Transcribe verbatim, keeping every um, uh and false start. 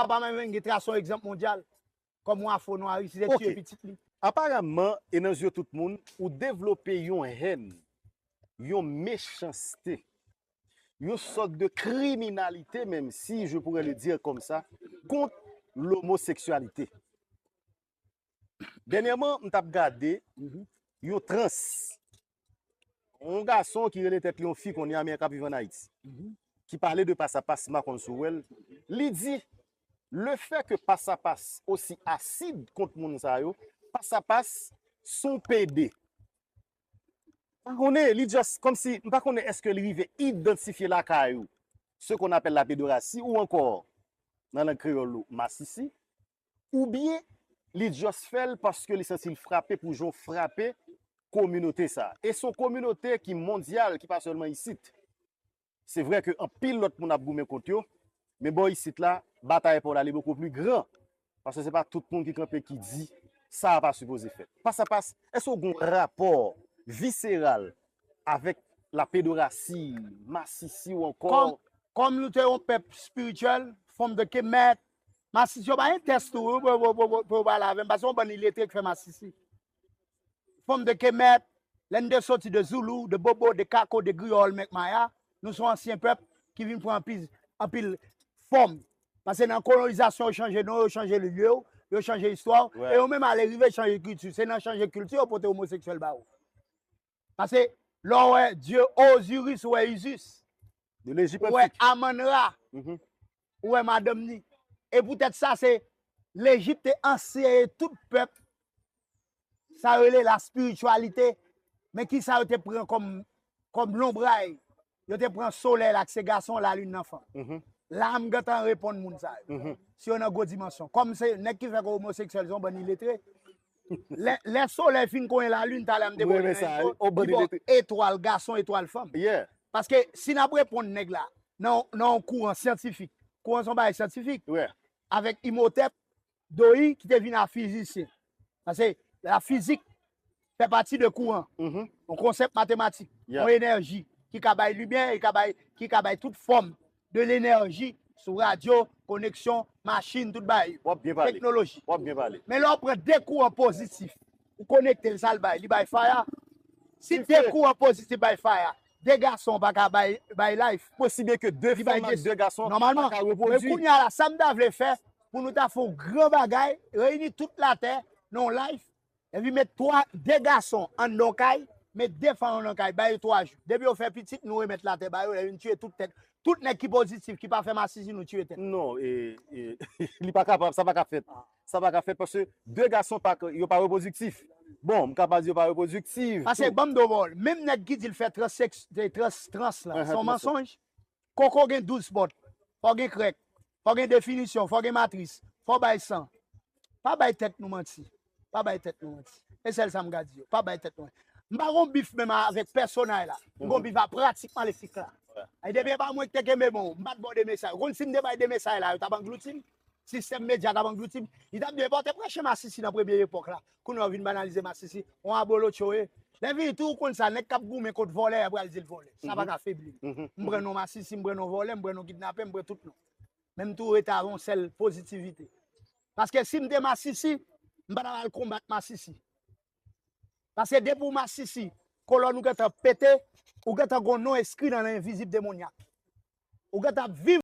Papa mwen menm gen trase yon egzanp mondyal kòm yon afwo nwa, risi te tiye pitit li. Aparamman, e nan zye tout moun, ou devlope yon hèn, yon mechanste, yon sòt de kriminalite, menm si je pourrais le dire comme ça, kont lomoseksyalite. Dènyèman, m t ap gade yon trans, yon gason ki rele tèt li yon fi kounye a, men k ap viv ann Ayiti, ki pale de pasapas, m pa konn si w wè l. Li di, le fait que pasapas osi asid kont moun sa yo, pasapas s on pede. M pa konnen, li just kòmsi, m pa konnen èske li rive idantifye lakay ou ce qu'on appelle la pédorasi ou ankò nan lang kreyòl ou masisi, oubyen li just fè l paske li santi l frape pou jan w frape kominote sa. E s on kominote ki mondyal, ki pa sèlman isit. Se vre ke anpil lòt moun ap goumen kont yo, men bò isit la, batay pa w la li beaucoup plus grand. Paske se pa tout moun ki kanpe ki di sa a pa sipoze fèt. Pasapas, èske w gen yon rapò viseral avèk la pedorasi, masisi ou ankò? Kòm nou te yon pèp espirityèl, fò m te ke mèt, masisi yo pa gen tès tou wi pou yo pale avè m, paske yon bann iletre ki fè masisi. Fò m te ke mèt, lè n te soti de Zoulou, de Bobo, de Kako, de Griyò, Olmèk, Maya, nou se yon ansyen pèp ki vin pran anpil, anpil fòm. Paske nan kolonizasyon, yo chanje non, yo chanje lye w, yo chanje istwa w, e yo menm ale rive chanje kilti. Se nan chanje kilti yo pote omoseksyèl ba ou. Paske lè w wè dye Oziris, ou wè Isis, ou wè Amanra, ou wè madanm ni. E poutèt sa, se Lejip te anseye tout pèp sa yo rele la spirityalite, men ki sa yo te pran kòm, kòm lonbray? Yo te pran solèy la, ki se gason, lalin nan fanm. La, m gentan reponn moun sa yo. Si yo nan gwo dimansyon. Kòm se nèg ki fè kò omoseksyèl, se yon bann iletre. Lè, lè solèy fin konyen lalin, talè a m te ba w yon enfo, li ba w etwal gason, etwal fanm. Paske si n ap reponn nèg la, nan, nan yon kouran syantifik, kouran se yon bagay syantifik, avèk Imhotep, Doyi ki te vin a fizisyen. Paske la fizik fè pati de kouran, yon konsèp matematik, yon enèji ki ka bay limyè, ki ka bay, ki ka bay tout fòm de lenèji sou radyo, koneksyon, machin, tout bagay, teknoloji. Men lè w pran de kouran pozitif, ou konekte l, sa l bay, li bay faya. Si de kouran pozitif bay faya, de gason pa ka bay, bay life. Posib ke de fanm ak de gason pa ka repwodui. Men kounye a la, sa m ta vle fè, pou nou ta fè yon gran bagay, reyini tout latè nan yon life, epi met twa, de gason anndan yon kay, met de fanm anndan yon kay, ba yo twa jou. Depi yo fè pitit, nou remèt latè ba yo, lè vin tiye tout tèt. Tout nèg ki pozitif, ki pa fè masisi, nou tiye tèt. Non, e, e, li pa kapab, sa pa ka fèt. Sa pa ka fèt paske de gason pa, yo pa repwodiktif. Bon, m ka pa di yo pa repwodiktif. Paske ban m di w, menm nèg ki di l fè trans, trans, trans lan, se yon mansonj. Koko gen douz pòt. Fò gen krèk. Fò gen definisyon. Fò gen matris. Fò bay san. Pa bay tèt nou manti. Pa bay tèt nou manti. E sèl sa m ka di yo. Pa bay tèt nou manti. M pa gon bif menm avèk pèsonay la. M gon bif a pratik malefik la. E depi e pa mwen ki te kenbe bon, m pa t ba w de mesaj. Ou konn si m te bay de mesaj la, yo t ap anglouti m. Sistèm medya t ap anglouti m. Li t ap di, e pa w te preche masisi nan premye epòk la. Kounye a w vin banalize masisi. Yon abolotcho w ye. Lè vini tou, ou konn sa, nèg k ap goumen kont vòlè, y ap pral di l vòlè. Sa pa ka febli m. M pran non masisi, m pran non vòlè, m pran non kidnapè, m pran tout non. Men m tou rete avè yon sèl pozitivite. Paske si m te masisi, m pa t ap al konbat masisi. Paske depi w masisi, kolòn ou gentan pete, ou gentan gon non enskri nan lenvizib demonyak. Ou gentan ap viv